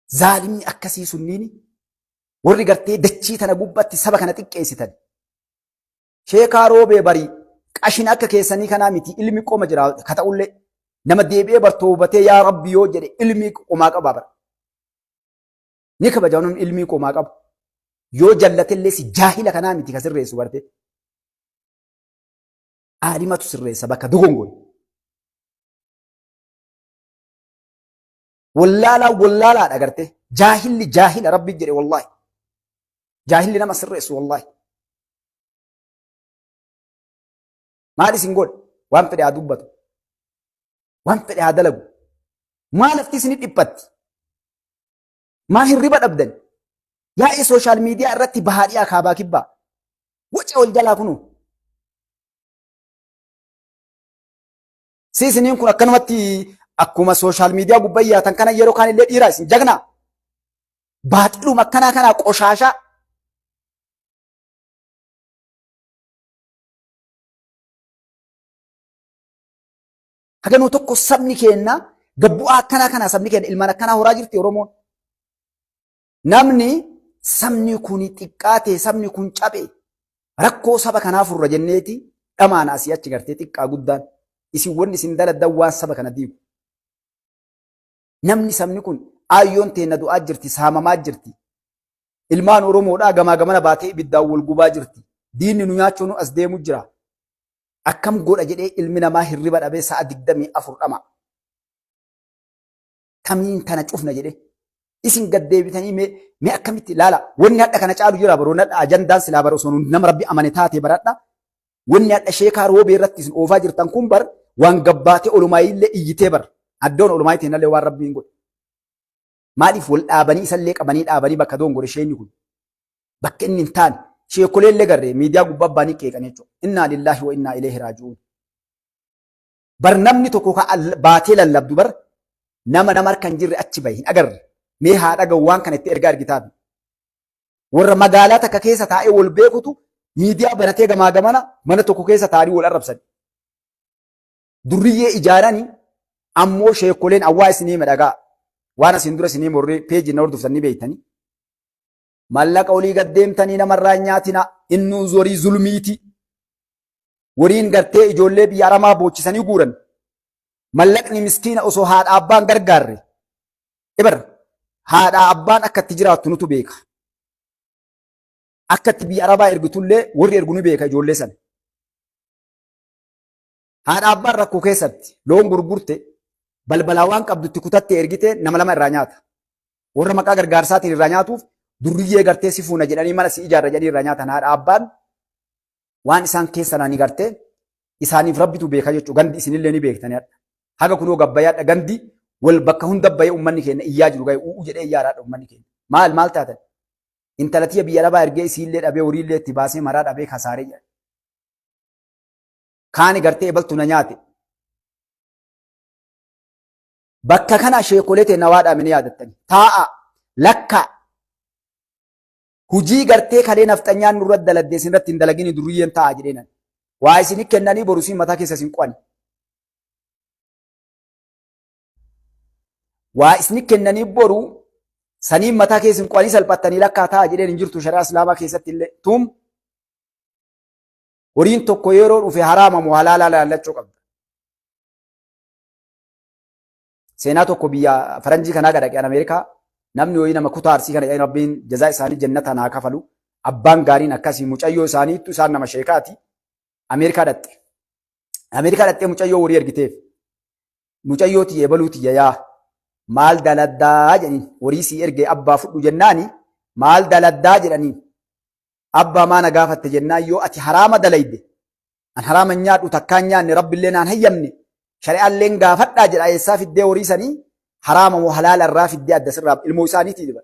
Zaalimni akkasii sunniini warri gartee dachii tana gubbatti saba kana xiqqeessitan. Sheekaa Roobee barii qashin akka keessanii kanaa miti ilmi qoma jira ka ta'ullee nama deebi'ee bar toobatee yaa Rabbi yoo jedhe ilmi qomaa qabaa bara. Ni kabaja namni ilmii qomaa qabu. Yoo jallatellee si jaahila kanaa miti ka sirreessu barte. Aalimatu sirreessa bakka dogongore. Wallaalaa wallaalaadha gartee. Jaahilli jaahila Rabbi jedhe wallaahi. Jaahilli nama sirreessu wallaahi. Maal isin godhe? Waan fedhe haa dubbatu. Waan fedhe haa dalagu. Maa lafti isin dhiphatti? Maa hirriba dhabdan? Yaa'ii sooshaal miidiyaa irratti bahaa dhiyaa kaabaa kibbaa. Waca wal jalaa kunuu. Si isiniin kun akkanumatti akkuma sooshaal miidiyaa gubbaa yaatan kana yeroo kaan illee dhiiraa isin jagnaa. Baaxiluma akkanaa kanaa qoshaashaa. Haganuu tokko sabni keenna gabbu'aa akkanaa kanaa sabni keenya ilmaan akkanaa horaa jirti Oromoon. Namni sabni kun xiqqaate sabni kun cabe rakkoo saba kanaa furra jenneeti dhamaan asii achi gartee xiqqaa guddaan isin wanni isin daladdan waan saba kana diigu. Namni sabni kun aayyoon teenna du'aa jirti saamamaa jirti. Ilmaan Oromoodhaa gamaa gamana baatee ibiddaan wal gubaa jirti. Diinni nu nyaachuu nu as deemu jira. Akkam godha jedhee ilmi namaa hirriba dhabee sa'a 24 dhama. Tamiin tana cufna jedhee. Isin gad deebitanii mee mee akkamitti ilaala. Wanni hadha kana caalu jira baroo hadha ajandaan silaa bara osoo nama rabbi amane taate baradha. Wanni hadha sheekaa roobee irratti isin oofaa jirtan kun bar waan gabbaatee olumaayiillee iyyitee bar. Addoon olumaayii teenallee waan rabbiin godhe. Maaliif wal dhaabanii isallee qabanii dhaabanii bakka dongore sheenni kun. Bakka inni hin taane sheekolee illee garree miidiyaa gubbaa baanii qeeqan jechuudha. Innaa lillaahi wa innaa ilayhi raaji'uun. Bar namni tokko ka baatee lallabdu bar nama nama harka hin jirre achi bahe hin agarre. Mee haa dhaga'u waan kana itti ergaa ergitaafi. Warra magaalaa takka keessa taa'ee wal beekutu miidiyaa banatee gamaa gamana mana tokko keessa taa'anii wal arrabsan. Durriyyee ijaaranii ammoo sheekoleen awwaa isinii hima dhagaa. Waan asiin dura isinii morree peejii na hordoftan ni beektanii. Mallaqa olii gad deemtanii namarraa hin nyaatina. Innuu zorii zulmiiti. Woriin gartee ijoollee biyya aramaa boochisanii guuran. Mallaqni miskiina osoo haadha abbaan gargaarre. Ibar haadha abbaan akka itti jiraattu nutu beeka. Akka itti biyya arabaa ergitullee warri ergu ni beeka ijoollee sana. Haadha abbaan rakkoo keessatti loon gurgurte balbalaa waan qabdutti kutatte ergite nama lama irraa nyaata. Warra maqaa gargaarsaatiin irraa nyaatuuf durriyyee gartee si fuuna jedhanii mana si ijaarra jedhanii irraa nyaatan haadha abbaan waan isaan keessa naanii gartee isaaniif rabbitu beeka jechuudha. Gandi isinillee ni beektanii hadha. Haga kunoo gabbayaadha gandi wal bakka hunda bayee uummanni keenya iyyaa jiru ga'e u'u jedhee iyyaa haadha uummanni keenya. Maal maal taatan? Intala tiyya biyya arabaa ergee isiillee dhabee horiillee itti baasee maraa dhabee kasaaree jedha. Kaani gartee ebaltu na nyaate. Bakka kana sheekolee teenna waa dhaamine yaadattani. Taa'a lakkaa hujii gartee kalee nafxanyaan nurra daladdee isin irratti hin dalagini durriyyeen taa'a jedheenan. Waa isin kennanii boru isin mataa keessa isin qu'ani. Waa isin kennanii boru saniin mataa keessa isin qu'anii salphattanii lakkaa taa'a jedheen hin jirtu shari'aa islaamaa keessatti illee. Tuum horiin tokko yeroo dhufe haraama moo halaalaa laallachuu qabda. Seenaa tokko biyya faranjii kanaa gadhaqe an Ameerikaa namni wayii nama kutaa arsii kana jedhanii rabbiin jazaa isaanii jannata naa kafalu abbaan gaariin akkasii mucayyoo isaaniittu isaan nama sheekaati Ameerikaa dhaqxe. Ameerikaa dhaqxee mucayyoo horii ergiteef mucayyoo tiyya ebaluu tiyya yaa maal daladdaa jedhaniin horii sii ergee abbaa fudhu jennaani maal daladdaa jedhaniin abbaa maa na gaafatte jennaan yoo ati haraama dalayde an haraama hin nyaadhu takkaa hin nyaanne rabbillee naan hayyamne shari'aalleen gaafadhaa jedha eessaa fiddee horii sanii haraama moo halaala irraa fiddee adda sirraa ilmoo isaaniitii diba.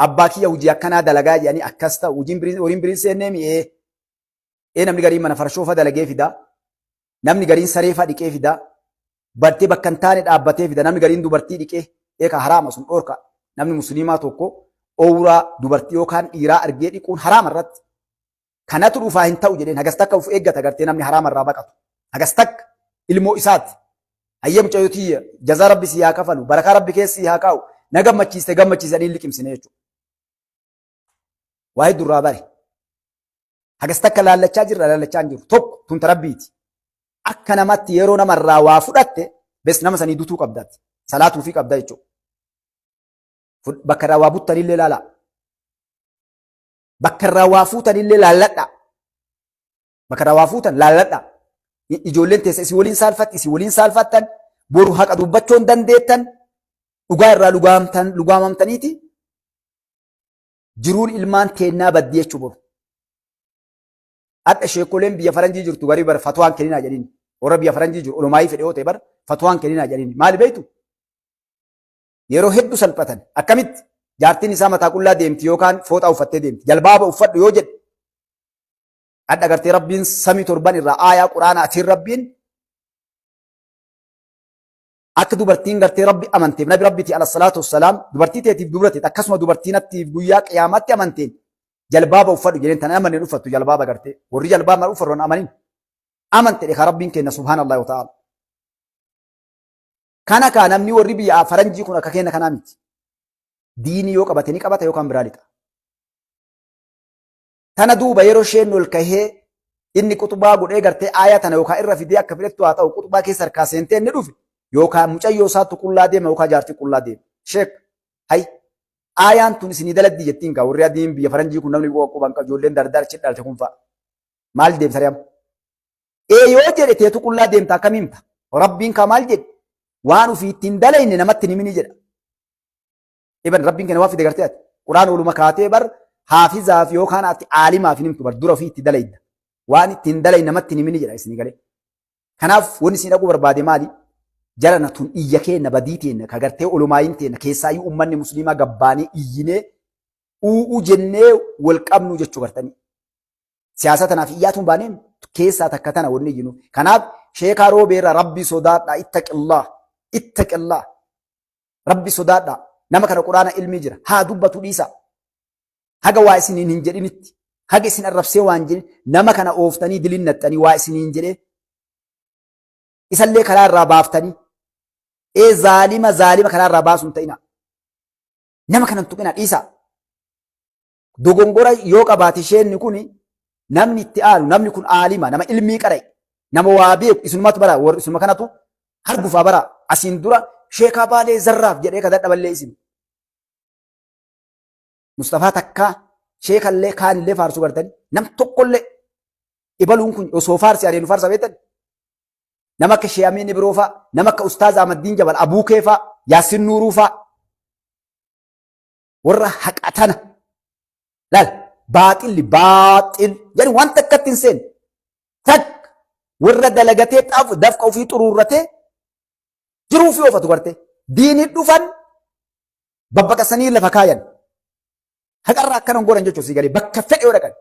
Abbaa kiyya hojii akkanaa dalagaa jedhanii akkas ta'u hojiin biriin horiin biriin seennee mi'ee ee namni gariin mana farshoofa dalagee fida namni gariin sareefa dhiqee fida bartee bakka hin taane dhaabbatee fida namni gariin dubartii dhiqee eeka haraama sun dhoorka namni musliimaa tokko owraa dubartii yookaan dhiiraa argee dhiquun haraama irratti kanatu dhufaa hin ta'u jedheen hagas takka of eeggata gartee namni haraama irraa baqatu hagas takka ilmoo isaati hayyee mucayyoo tiyya jazaa rabbi sii haa kafalu barakaa rabbi keessa sii haa kaa'u Na gammachiiste gammachiisanii liqimsine jechuudha. Waa hedduu irraa bare. Hagas takka laallachaa jirra laallachaa hin jiru. Tokko tun tarabbiiti. Akka namatti yeroo namarraa waa fudhatte bes nama sanii dutuu qabdaati. Salaatuufii qabda jechuudha. Bakka irraa waa buttanillee laalaa. Bakka irraa waa fuutanillee laalladhaa. Bakka irraa waa fuutan laalladhaa. Ijoolleen teessa isin waliin saalfatti, isin waliin saalfattan, boru haqa dubbachuu hin dandeettan, dhugaa irraa lugaamtan, lugaamamtaniiti jiruun ilmaan teennaa baddii jechuu boru. Hadha sheekoleen biyya faranjii jirtu garii bar fatwaan kenninaa jedhini. Warra biyya faranjii jiru olumaayii fedhe yoo ta'e bar fatwaan kenninaa jedhini. Maali beektu? Yeroo hedduu salphatan. Akkamitti? Jaartiin isaa mataa qullaa deemti yookaan fooxaa uffattee deemti. Jalbaaba uffadhu yoo jedhe. Hadha gartee Rabbiin samii torban irraa aayaa Quraanaatiin Rabbiin akka dubartiin gartee Rabbi amanteef nabi Rabbiiti ala salaatu wassalaam dubartii teetiif dubra teet akkasuma dubartiin attiif guyyaa qiyaamaatti amanteen jalbaaba uffadhu jedheen tan amaneen uffattu jalbaaba gartee warri jalbaaba uffatu amanin amante dha Rabbiin kenna subhaanallahi wa ta'ala. Kana kaa namni warri biyya faranjii kun akka kenna kanaa miti. Diinii yoo qabate ni qabata yookaan biraa lixa. Tana duuba yeroo isheen ol kahee inni quxubaa godhee gartee aayaa tana yookaan irra fidee akka fedhettu haa ta'u quxubaa keessa harkaa seentee inni dhufe yookaan mucayyoo isaattu qullaa deema yookaan jaartii qullaa deema. Sheek hay aayaan tun isinii daladdii jettiin kaa warri adiin biyya faranjii kun namni quban qabu ijoolleen dardaar achi dhalte kun fa'a. Maal deemsa amma? Ee yoo jedhe teetu qullaa deemta akkam himta? Rabbiin kaa maal jedhe? Waan ofii ittiin dalayne namatti hin himini jedha. Iban Rabbiin kenna waan fide gartee ati. Quraan oluma kaatee bar haafizaaf yookaan ati aalimaaf hin himtu bar dura ofii itti dalayda. Waan ittiin dalayne namatti hin himini jedha isinii galee. Kanaaf wanni isin dhaquu barbaade maali? Jarana tun iyya keenna badii teenna ka gartee olumaayin teenna keessaayyuu ummanni musliimaa gabbaanee iyyinee u'uu jennee wal qabnu jechuu gartanii. Siyaasa tanaaf iyyaatuun baaneen keessaa takka tana wanni iyyinu. Kanaaf sheekaa roobeerra rabbi sodaadha ittaqillah ittaqillah rabbi sodaadha nama kana quraana ilmii jira haa dubbatu dhiisa. Haga waa isiniin hin jedhinitti haga isin arrabsee waan jedhin nama kana ooftanii dilin naxxanii waa isiniin jedhee isallee karaa irraa baaftanii ee zaalima zaalima karaa irraa baasuun ta'ina. Nama kana hin tuqina dhiisa. Dogongora yoo qabaate isheenni kun namni itti aanu namni kun aalima nama ilmii qara'e nama waa beeku isinumatu bara warri isinuma kanatu hargufaa bara asiin dura sheekaa baalee zarraaf jedhee ka dadhaballee isin. Mustafaa takkaa sheekallee kaanillee faarsuu bartanii nam tokkollee ibaluun kun osoo faarsi adeenu faarsa beektan nama akka Shee Amiin Ibroo faa nama akka Ustaaz Ahmaddiin Jabal Abuukee faa Yaasin Nuuruu faa warra haqa tana laal baaxilli baaxil jedhu waan takkatti hin seenne takka warra dalagatee xaafu dafqa ofii xuruurratee jiruu fi oofatu garte diinii dhufan babbaqasanii lafa kaayan haqarraa akkana hin godhan jechuun sii galee bakka fedhe yoo dhaqan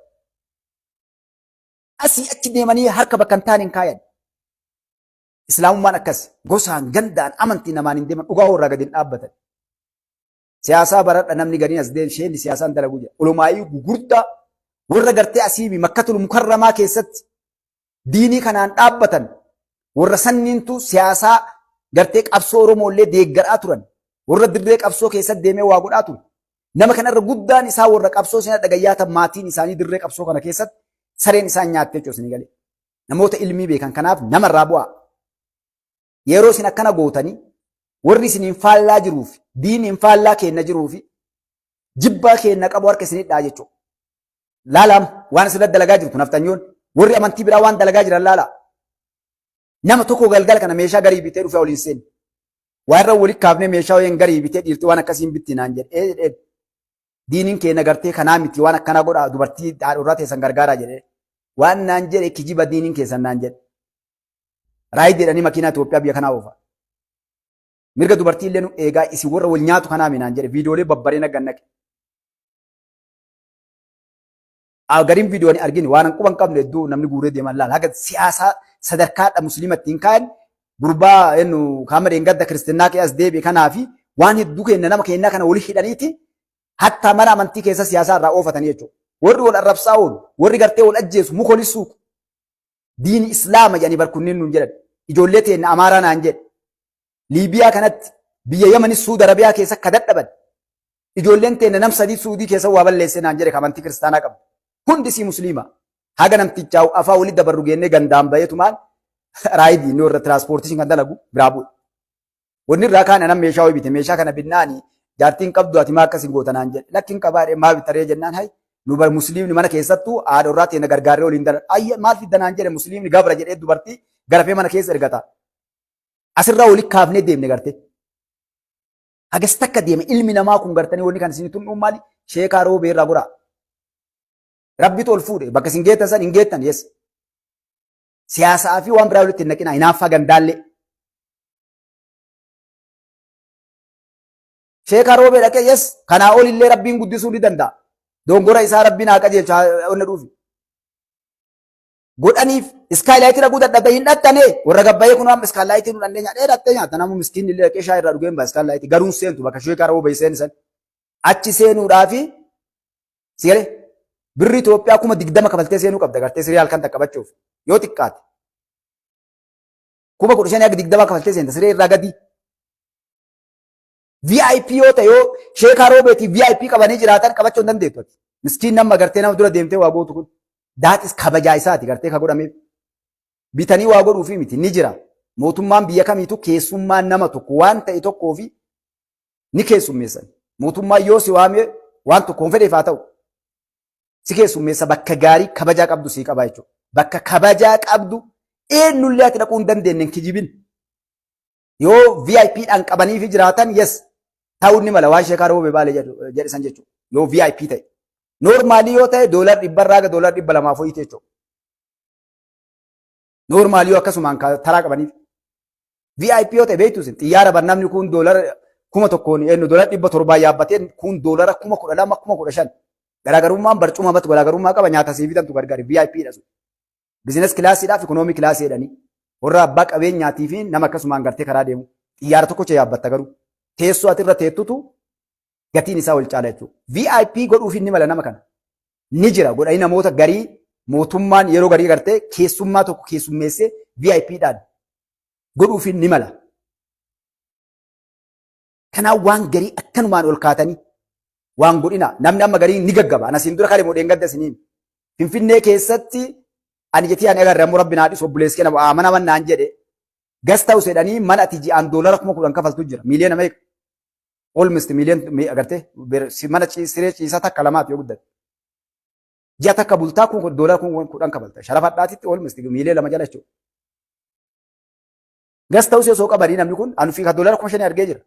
asii achi deemanii harka bakka hin taane hin kaayan. Islaamummaan akkas gosaan gandaan amantii namaan hin deeman dhugaa irraa gadi hin dhaabbatan. Siyaasaa baradha namni gariin as deemu isheen siyaasaan dalaguu jira. Ulumaayii gugurdaa warra gartee asiimi makkatul mukarramaa keessatti diinii kanaan dhaabbatan warra sanniintu siyaasaa gartee qabsoo Oromoo illee deeggaraa turan. Warra dirree qabsoo keessatti deemee waa godhaa ture. Nama kanarra guddaan isaa warra qabsoo sina dhagayyaatan maatiin isaanii dirree qabsoo kana keessatti sareen isaan nyaatte jechuudha isinii galee. Namoota ilmii beekan kanaaf namarraa bu'aa. Yeroo isin akkana gootanii warri isiniin faallaa jiruu fi diiniin faallaa keenna jiruu fi jibbaa keenna qabu harka isinii dhaa jechuudha. Laalaam waan asirratti dalagaa jirtu nafxanyoon warri amantii biraa waan dalagaa jiran laalaa. Nama tokko galgala kana meeshaa garii bitee dhufee waliin seenne. Waa irra walitti kaafnee meeshaa wayeen garii bitee dhiirti waan akkasii hin bitti naan jedhee jedhee. Diiniin keenya gartee kanaa miti waan akkanaa godhaa dubartii haadhorraa teessan gargaaraa jedhee. Waan naan jedhe kijiba diiniin keessan naan jedhe. Raayid jedhanii makiinaa Itoophiyaa biyya kanaa oofa. Mirga dubartii illee nu eegaa isin warra wal nyaatu kanaa minaan jedhe viidiyoolee babbareena gannaqe. Gariin viidiyoo ani argine waan an quba hin qabne hedduu namni guuree deeman laala. Haga siyaasaa sadarkaadha musliima ittiin kaa'an gurbaa ennu kaama dheengadda kiristinnaa kee as deebi'e kanaa fi waan hedduu kenna nama kennaa kana wali hidhaniiti hatta mana amantii keessa siyaasaa irraa oofatanii jechuudha. Warri wal arrabsaa oolu, warri gartee wal ajjeesu, muka wali suuqu. Diini Islaama jedhanii bar kunneen nuun jedhan. Ijoollee teenna Amaaraa naan jedhe. Liibiyaa kanatti Biyya Yamanis, Suudi Arabiyaa keessa ka dadhaban. Ijoolleen teenya nam sadii Suudii keessa waa balleesse naan jedhe, amantii kiristaanaa qabu. Hundi sii musliima. Haga namtichaa afaa walitti dabarru geennee gandaan baheetumaan ride inni warra transportation kan dalagu biraa bu'e. Wanni irraa kaan anan meeshaa wayii bite. Meeshaa kana binnaani jaartiin qabdu, ati maa akkas hin goota naan jedhe. Lakki, hin qabaa, maa bitaree jennaan, hay, nu bar musliimni mana keessattuu haadha irraa teenya gargaarree waliin dala. Ayya, maal fidda naan jedhe. Musliimni gabra jedhee dubartii garafee mana keessa ergata. Asirraa walitti kaafnee deemne gartee. Hagas takka deeme ilmi namaa kun gartanii. Wanni kan isin tun maali? Sheekaa Roobee irraa goraa. Rabbitu ol fuudhe, bakka isin geettan san hin geettan, yes. Siyaasaa fi waan biraa walitti hin naqinaa, hinaaffaa gandaallee. Sheekaa Roobee dhaqee, yes, kanaa ol illee Rabbiin guddisuu ni danda'a. Dongora isaa Rabbiin haa qajeelchu, onna dhuufi. Godhaniif Skylight dhaquu dadhabde hin dhattane. Warra gabbayee kun amma Skylight nu dhannee nyaadhee dhattee nyaata. Namu miskiin illee dhaqee shaayii irraa dhugeen ba'a Skylight garuun seentu bakka Sheekaa Roobee seensan. Achi seenuudhaafi sigalee birri Itoophiyaa 20,000 kafaltee seenuu qabda gartee, siree halkan takka qabachuuf yoo xiqqaate. 15,000 haga 20 kafaltee seenta siree irraa gadi. VIP yoo ta'e, yoo Sheekaa Roobeetii VIP qabanii jiraatan qabachuu hin dandeettu ati. Miskiin nama gartee nama dura deemtee waa gootu kun. Daatis kabajaa isaati gartee ka godhameef. Bitanii waa godhuufi miti, ni jira. Mootummaan biyya kamiitu keessummaan nama tokko waan ta'e tokkoo fi ni keessummeessan. Mootummaan yoo si waame waan tokko hin fedheef haa ta'u, si keessummeessa, bakka gaarii kabajaa qabdu sii qaba jechuudha. Bakka kabajaa qabdu eenyullee ati dhaquu hin dandeenye, hin kijibin. Yoo VIP dhaan qabanii fi jiraatan, yes, ta'uu ni mala waan Sheekaa Roobee Baalee jedhe san jechuudha. Yoo VIP ta'e. Normal yoo ta'e $100rraa haga $200 foyiiti jechuudha. Normal yoo akkasumaan taraa qabaniif. VIP yoo ta'e beektu isin xiyyaara bar namni kun $1,000n eenyu $700 yaabbatee kun $12,000, 15,000. Garaagarummaan barcuma matu garaagarummaa qaba, nyaata sii bitantu gargaari, VIP dha sun. Business classiidhaaf economy class jedhanii warra abbaa qabeenyaatii fi nama akkasumaan gartee karaa deemu. Xiyyaara tokkocha yaabbatta garuu teessoo ati irra teettutu gatiin isaa wal caala jechuudha. VIP godhuuf inni mala nama kana. Ni jira, godhanii namoota garii mootummaan yeroo garii gartee keessummaa tokko keessummeessee VIP dhaan godhuuf ni mala. Kanaaf waan garii akkanumaan ol kaatanii waan godhina, namni amma garii ni gaggaba. Anasiin dura kalee moodheen gadda isiniin. Finfinnee keessatti ani jetii ani agarre ammoo Rabbi naa dhisu, obboleessi kenna mana mannaan jedhe, guest house jedhanii mana ati ji'aan $10,000 kafaltu jira. Miiliyoona meeqa? Almost miiliyoona agartee, mana siree ciisaa takka lamaati yoo guddate. Ji'a takka bultaa kun $10,000 kafalta. Sharafadhaatitti almost miiliyoona 2 jala jechuudha. Guest house osoo qabanii namni kun anu fi $5,000 argee jira.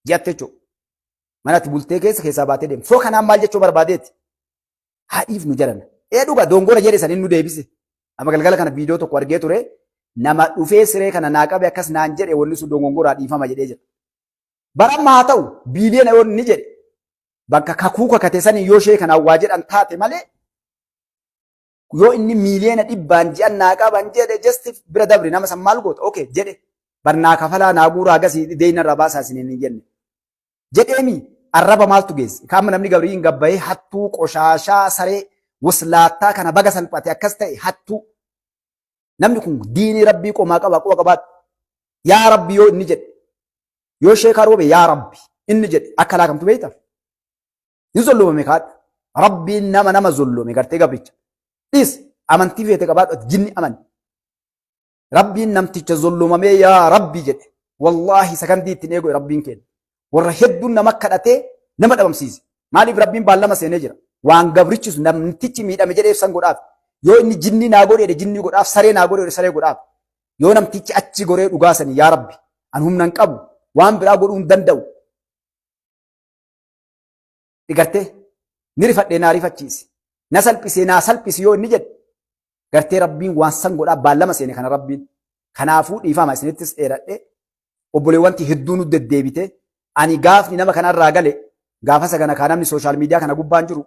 Ji'aatti jechuudha. Mana ati bultee keessa keessaa baatee deemtu. So kanaan maal jechuu barbaadeeti? Haadhiif nu jedhan. Ee, dhuga dongora jedhe saniin nu deebise. Amma galgala kana viidiyoo tokko argee ture. Nama dhufee siree kana naa qabe akkas naan jedhe, wanni sun dongongoraa dhiifama jedhee jira. Bara amma haa ta'u biiliyoona yoo inni jedhe bakka kakuu kakate sanii yoo ishee kanaan waa jedhan taate malee, yoo inni 100 million ji'an naa qaban jedhe, just bira dabri, nama san maal goota? Okay jedhe, barnaa kafalaa naa guuraa agasii deeyna irraa baasaa isiniin hin jenne. Jedheemi arraba maaltu geesse? Kaama namni gabriin gabbayee hattuu qoshaashaa saree waslaattaa kana baga salphate akkas ta'e hattuu. Namni kun diinii Rabbii qomaa qaba, quba qabaadhu. Yaa Rabbi yoo inni jedhe, yoo Sheekaa Roobe yaa Rabbi inni jedhe, akka laakamtu beekta. Ni zollomame kaadhu. Rabbiin nama zollome gartee gabricha. Dhiis, amantii feete qabaadhu, ati jinni amani. Rabbiin namticha zollomamee yaa Rabbi jedhe. Wallaahi sakandii ittiin eegu Rabbiin kenna. Warra hedduun nama kadhatee nama dhabamsiise. Maaliif? Rabbiin baallama seenee jira. Waan gabrichisu namtichi miidhame jedhee san godhaaf. Yoo inni jinni naa godhe jinni godhaaf, saree naa godhe saree godhaaf. Yoo namtichi achi goree dhugaa sanii, yaa Rabbi an humna hin qabu, waan biraa godhuu hin danda'u. Gartee ni rifadhee naa rifachiisi. Na salphisee naa salphisi yoo inni jedhe, gartee Rabbiin waan san godhaa, baallama seene kana Rabbiin. Kanaafuu dhiifama isinittis dheeradhe, obboleewwanti hedduu nu deddeebite. Ani gaafni nama kanarraa gale gaafa sagana kaa namni social media kana gubbaan jiru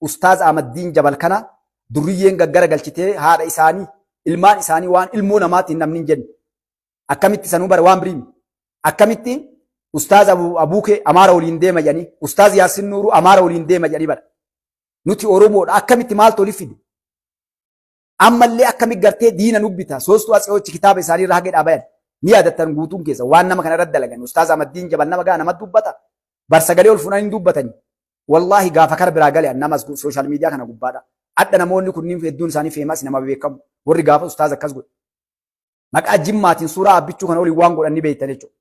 Ustaaz Ahmaddiin Jabal kana durriyyeen gaggara galchitee haadha isaanii ilmaan isaanii waan ilmoo namaatiin namni hin jenne. Akkamitti sanuu bara waan biriimi. Akkamitti Ustaaz Abuukee Amaara waliin deema jedhanii, Ustaaz Yaasin Nuuruu Amaara waliin deema jedhanii bara. Nuti Oromoodha, akkamitti maaltu olif fide? Ammallee akkamitti gartee diina nubbita soostu atseewochi kitaaba isaanii irraa haga dhaabayan. Ni yaadattan guutuun keessa waan nama kana irratti dalagan. Ustaaz Ahmaddiin Jabal nama gaa nama dubbata. Bar sagalee ol fuudhanii hin dubbatani. Wallaahi gaafa kara biraa gale nama sooshaal miidiyaa kana gubbaadha. Adda namoonni kunniin hedduun isaanii feemas nama beekamu. Warri gaafa ustaaz akkas godhe. Maqaa jimmaatiin suuraa abbichuu kana waliin waan godhan ni beektan jechuudha.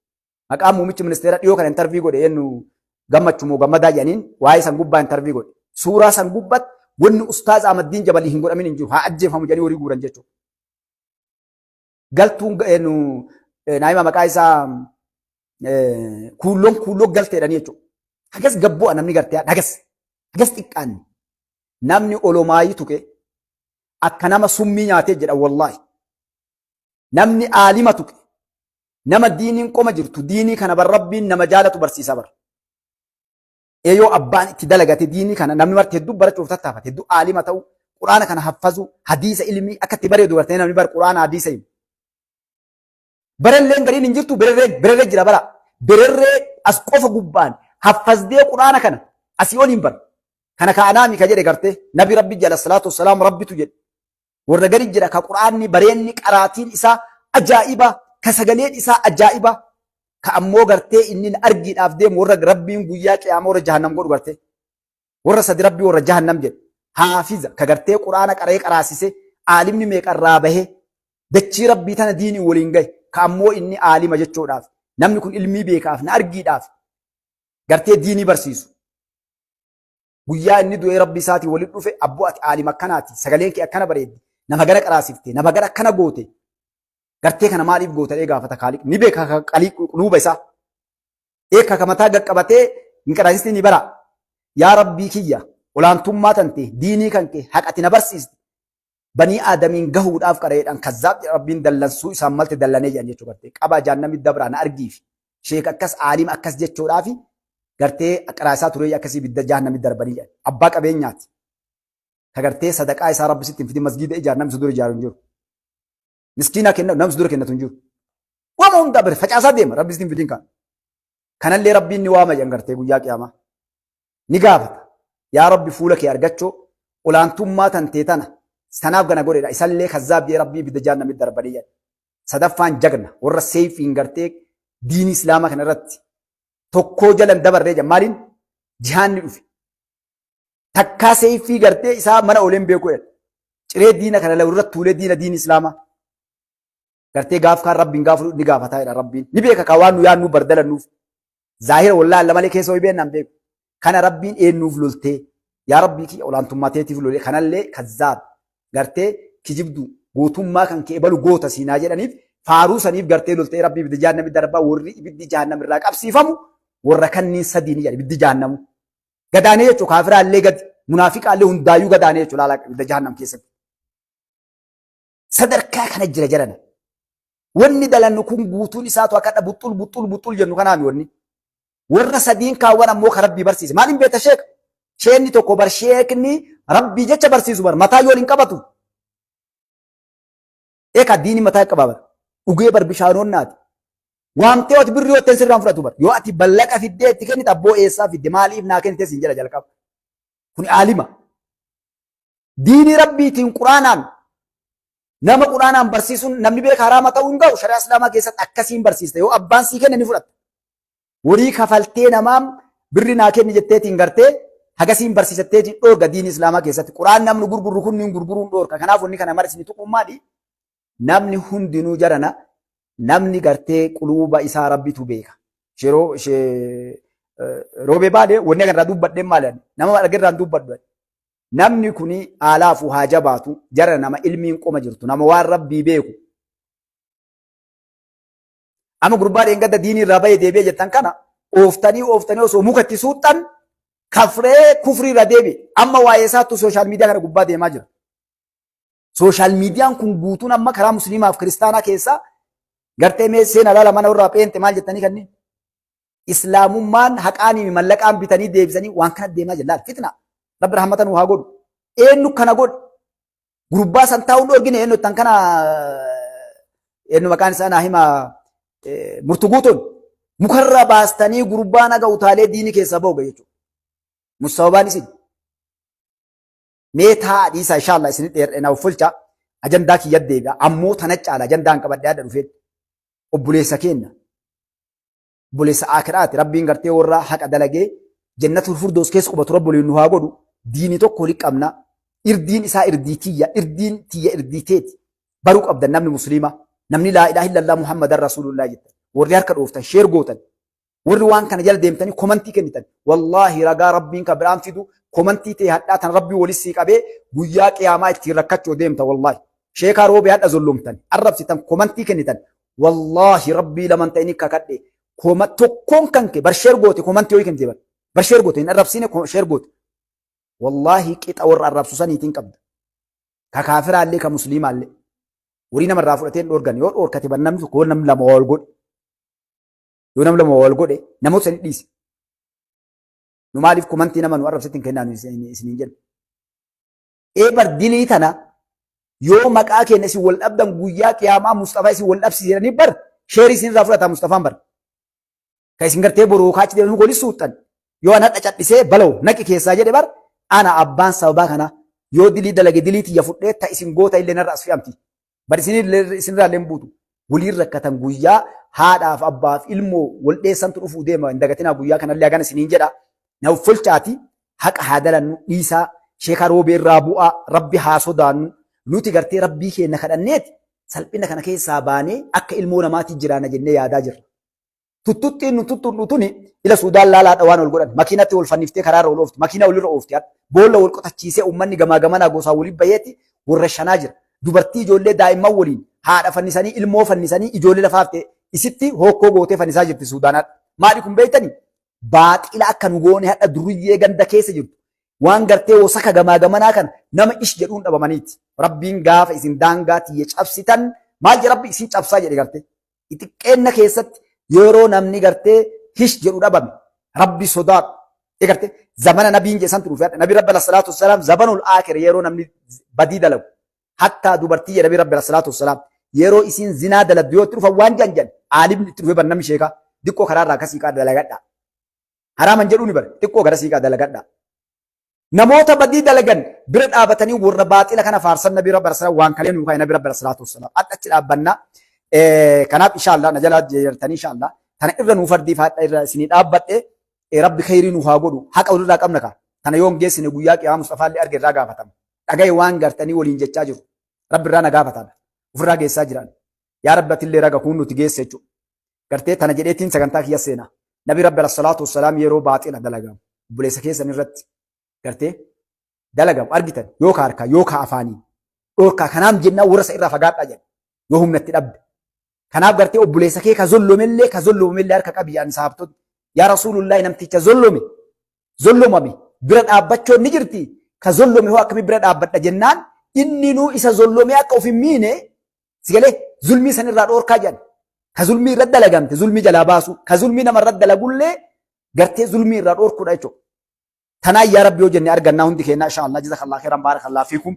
Maqaa muummichi ministeera dhiyoo kana intarvii godhe eenyu gammachuu moo gammadaa jedhaniin waa'ee san gubbaa intarvii godhe. Suuraa san gubbatti wanni ustaaz Ahmaddiin Jabalii hin godhamin hin jiru. Haa ajjeefamu jedhanii horii guuran jechuudha. Galtuun eenyu naayima maqaa isaa kuulloon kuulloo galteedhanii jechuudha. Hagas gabbu'a namni gartee hagas hagas xiqqaanni. Namni olomaayii tuqe akka nama summii nyaatee jedha wallaahi. Namni aalima tuqe nama diiniin qoma jirtu diinii kana bar rabbiin nama jaalatu barsiisa bar. Eeyoo abbaan itti dalagate diinii kana namni marti hedduu barachuuf tattaafate hedduu aalima ta'u quraana kana haffazu hadiisa ilmii akka itti bareedu gartee namni bar quraana hadiisa himu. Baralleen gariin hin jirtu bererree bererree jira bara bererree as qofa gubbaan haffazdee quraana kana asii oliin bar. Kana kaanaami ka jedhe gartee nabi rabbi jala salaatu wassalaam rabbitu jedhe. Warra gari jira ka qur'aanni bareenni qaraatiin isaa ajaa'iba ka sagaleen isaa ajaa'iba ka ammoo gartee inni argiidhaaf deemu warra rabbiin guyyaa qiyaama warra jahannam godhu gartee warra sadi rabbii warra jahannam jedhe haafiza ka gartee qur'aana qaree qaraasise aalimni meeqarraa bahe dachii rabbii tana diinii waliin gahe ka ammoo inni aalima jechuudhaaf namni kun ilmii beekaaf na argiidhaaf gartee diinii barsiisu Guyyaa inni du'ee rabbi isaatii walitti dhufe abboo ati aalima akkanaati sagaleen kee akkana bareeddi nama gara qaraasifte nama gara akkana goote gartee kana maaliif goota dhee gaafata kaaliq ni beeka ka qalii quluuba isaa eeka ka mataa gaqqabatee hin qaraasisni ni bara yaa rabbii kiyya olaantummaa tante diinii kan kee haqati na barsiiste banii aadamiin gahuudhaaf qareedhaan kazzaab rabbiin dallansuu isaan malte dallanee jedhan jechuu gartee qabaa jaannami dabraa na argiifi sheek akkas aalima akkas jechuudhaafi gartee qaraasaa turee akkasii ibidda jahannami darbanii jedhan abbaa qabeenyaati ka gartee sadaqaa isaa rabbi sitti hin fidin masgiida ijaar namni si dura ijaaru hin jiru miskiinaa kenna namni si dura kennatu hin jiru waama hundaa bare facaasaa deema rabbi sitti hin fidin kan kanallee rabbiin ni waama jedhan gartee guyyaa qiyaamaa ni gaafata yaa rabbi fuula kee argachoo olaantummaa tantee tana tanaaf gana godhedha isallee kazzaab jee rabbii ibidda jahannami darbanii jedhan sadaffaan jagna warra seeyfiin gartee diinii islaamaa kana irratti tokkoo jalan dabarree jedhan maaliin jihaanni dhufe takkaa seeyfii gartee isaa mana ooleen beekuu jedhan ciree diina kana irratti tuulee diina diinii islaamaa gartee gaaf kaan rabbiin gaafa ni gaafataa jedha rabbiin ni beeka kaa waan nu yaadnu bardalannuuf zaahira wallaalla malee keessa ho'i beennaan beeku kana rabbiin eennuuf loltee yaa rabbii kiyya olaantummaa teetiif lolee kanallee kazzaab gartee kijibdu gootummaa kan kee ebalu goota siinaa jedhaniif faaruu saniif gartee loltee rabbii ibidda jahannami darbaa warri ibiddi jahannam irraa qabsiifamu warra kanniin sadii ni jedha ibiddi jahannamu gadaanee jechuun kaafiraallee gadi munaafiqaallee hundaayyuu gadaanee jechuun laalaa ibidda jahannam keessatti. Sadarkaa kana jira jarana. Wanni dalannu kun guutuun isaatu akka buxxul buxxul buxxul jennu kanaami wanni. Warra sadiin kaawwan ammoo ka rabbii barsiise. Maaliin beekta sheeka? Sheekni tokko bar sheekni rabbii jecha barsiisu bar mataa yoo hin qabatu. Eeka diini mataa qaba bar. Dhugee bar bishaanonnaati. Waamtee ati birrii yoo sirraan fudhatu bar. Yoo ati ballaqa fiddee itti kennite abboo eessaa fidde maaliif naa kennite siin jedha jalqaba. Kuni aalima. Diinii rabbiitiin quraanaan nama quraanaan barsiisuun namni beeka haraama ta'uu hin ga'u shari'aa islaamaa keessatti akkasiin barsiista yoo abbaan sii kenne ni fudhatta. Horii kafaltee namaa birri naa kenni jetteetiin gartee hagasiin barsiisatteetiin dhoorga diinii islaamaa keessatti quraan namni gurgurru kunniin gurguruun dhoorka kanaaf wanni kana mara isin tuquun maali namni hundinuu jarana namni gartee quluuba isaa rabbitu beeka. Yeroo ishee roobee baale wanni kanarraa dubbadheen maali nama argerraan dubbadhu. Namni kuni haalaafu haa jabaatu jara nama ilmiin qoma jirtu nama waan rabbii beeku. Amma gurbaa dheengadda diinii irraa bahee deebi'ee jettan kana ooftanii ooftanii osoo muka itti suuxxan kafree kufrii irra deebi'e. Amma waa'ee isaattu sooshaal miidiyaa kana gubbaa deemaa jira. Sooshaal miidiyaan kun guutuun amma karaa musliimaaf kiristaanaa keessaa gartee mee seena laala mana irraa pheente maal jettanii kanneen. Islaamummaan haqaanii fi mallaqaan bitanii deebisanii waan kana deemaa jira. Laal fitna. Rabbi rahmata nu haa godhu. Eenyu kana godhe? Gurbaa san taa'uun dhorgine eenyu tan kana eenyu maqaan isaa naa hima murtuguutuun mukarra baastanii gurbaa naga utaalee diinii keessaa ba'u jechuudha. Musababaan isin. Mee taa'a dhiisaa inshallah isin dheerdhena uffulcha ajandaa kiyya deebi'a ammoo tana caala ajandaan qabadhee adda dhufeen. Obboleessa keenna. Obboleessa aakiraati. Rabbiin gartee warra haqa dalagee jannatul firdoos keessa qubatu Rabbi waliin nu haa godhu. Diini tokko wali qabna. Irdiin isaa irdii tiyya. Irdiin tiyya irdii teeti. Baruu qabdan namni musliima. Namni laa ilaaha illallah Muhammadan rasuulullah jettan. Warri harka dhooftan sheer gootan. Warri waan kana jala deemtanii komantii kennitan. Wallaahi ragaa Rabbiin ka biraan fidu komantii ta'e hadhaa tan Rabbii wali sii qabee guyyaa qiyaamaa ittiin rakkachuu deemta wallaahi. Sheekaa roobee hadha zollomtan arrabsitan komantii kennitan. Wallaahi Rabbii laman ta'ini kakadhe koma tokkoon kan kee bar sheer goote komantii hoyi kennite bar. Bar sheer goote hin arrabsine sheer goote. Wallaahi qixa warra arrabsu saniitiin qabda. Ka kaafiraallee ka musliimaallee. Horii namarraa fudhatee hin dhoorgan yoo dhoorkate bar namni tokko namni lama wal godhe. Yoo namni lama wal godhe namoota sani dhiisi. Nu maaliif komantii nama nu arrabsetti hin kennaa nu isiniin jennu. Ee bar dilii tana yoo maqaa keenya isin wal dhabdan guyyaa qiyaamaa Mustafaa isin wal dhabsiise jedhanii bar sheerii isin irraa fudhata Mustafaan bar. Ka isin gartee boruu kaachi deemanii golis suuxxan. Yoo ana hadha cadhisee balaw naqi keessaa jedhe bar ana abbaan sababaa kana yoo dilii dalage dilii tiyya fudhee ta isin goota illee narra as fe'amti. Bar isinirraa illee hin buutu. Waliin rakkatan guyyaa haadhaaf abbaaf ilmoo wal dheessantu dhufuu deema hin dagatinaa guyyaa kanallee hagana isiniin jedha. Na uffolchaati haqa haa dalannu dhiisaa sheekaa roobee irraa bu'aa rabbi haa sodaannu nuti gartee rabbii keenya kadhanneeti salphina kana keessaa baanee akka ilmoo namaatti jiraanna jennee yaadaa jirra. Tuttuxxiin nu tuttuudhu tuni ila Suudaan laalaadha waan wal godhan. Makiinatti wal fanniftee karaarra wal oofti. Makiina walirra oofti. Boolla wal qotachiisee uummanni gamaa gamanaa gosaa waliin baheeti warra shanaa jira. Dubartii ijoollee daa'imman waliin haadha fannisanii ilmoo fannisanii ijoollee lafaaf ta'e isitti hookkoo gootee fannisaa jirti Suudaan hadha. Maali kun beektani? Baaxila akka nu goone hadha duriyyee ganda keessa jirtu. Waan gartee wosaka gamaa gamanaa kana nama ish jedhuun dhabamaniiti. Rabbiin gaafa isin daangaa tiyya cabsitan maal jedha Rabbi isin cabsaa jedhe gartee. Xixiqqeenna keessatti yeroo namni gartee hish jedhu dhabame rabbi sodaadhu. Egarte zamana nabiin jedhan dhufe nabi rabbi alayhi salaatu wassalaam zamanul aakhir yeroo namni badii dalagu hattaa dubartii jedha nabi rabbi alayhi salaatu wassalaam yeroo isiin zinaa dalagdu yoo itti dhufan waan jedhan jedhan aalimni itti dhufe bar namni sheekaa diqqoo karaarraa akkasii qaa dalagadha. Haraaman jedhuuni bar xiqqoo gara siiqaa dalagadha. Namoota badii dalagan bira dhaabatanii warra baaxila kana faarsan nabi rabbi alayhi waan kalee nuu kaa'e nabi rabbi alayhi salaatu wassalaam. Adda achi dhaabbanna. Kanaaf inshaallah na jalaa jirtanii inshaallah. Tana irra nuu fardii faadha irra isinii dhaabbadhe rabbi khayrii nuu haa godhu haqa walirraa qabna kaa. Tana yoon geessine guyyaa qiyaama Mustafaallee arge irraa gaafatama. Dhagaye waan gartanii waliin jechaa jiru. Rabbi irraa na gaafatan. Ofirraa geessaa jiran. Yaa Rabbi atillee raga kun nuti geesse jechuudha. Gartee tana jedheetiin sagantaa kiyya seenaa. Nabi Rabbi alayhi salaatu wassalaam yeroo baaxila dalagamu obboleessa keessan irratti gartee dalagamu argitan yoo ka harkaa yoo ka afaanii dhorkaa kanaaf jennaan warra isa irraa fagaadhaa jedhe yoo humna itti dhabde. Kanaaf gartee obboleessa kee ka zollomellee ka zollomamellee harka qabi jedhan sahabtoonni. Yaa Rasuulullaahi namticha zollome zollomame bira dhaabbachuun ni jirti ka zollome hoo akkamii bira dhaabbadha jennaan inni nuu isa zollomee akka of hin miine Si galee zulmii san irraa dhoorkaa jedhan. Ka zulmii irra dalagamte zulmii jalaa baasu, ka zulmii nama irra dalagullee gartee zulmii irraa dhoorkuudha jechuudha. Tanaan yaa Rabbi yoo jenne argannaa hundi keenyaa insha Allah jazakallah khairan barakallah fiikum.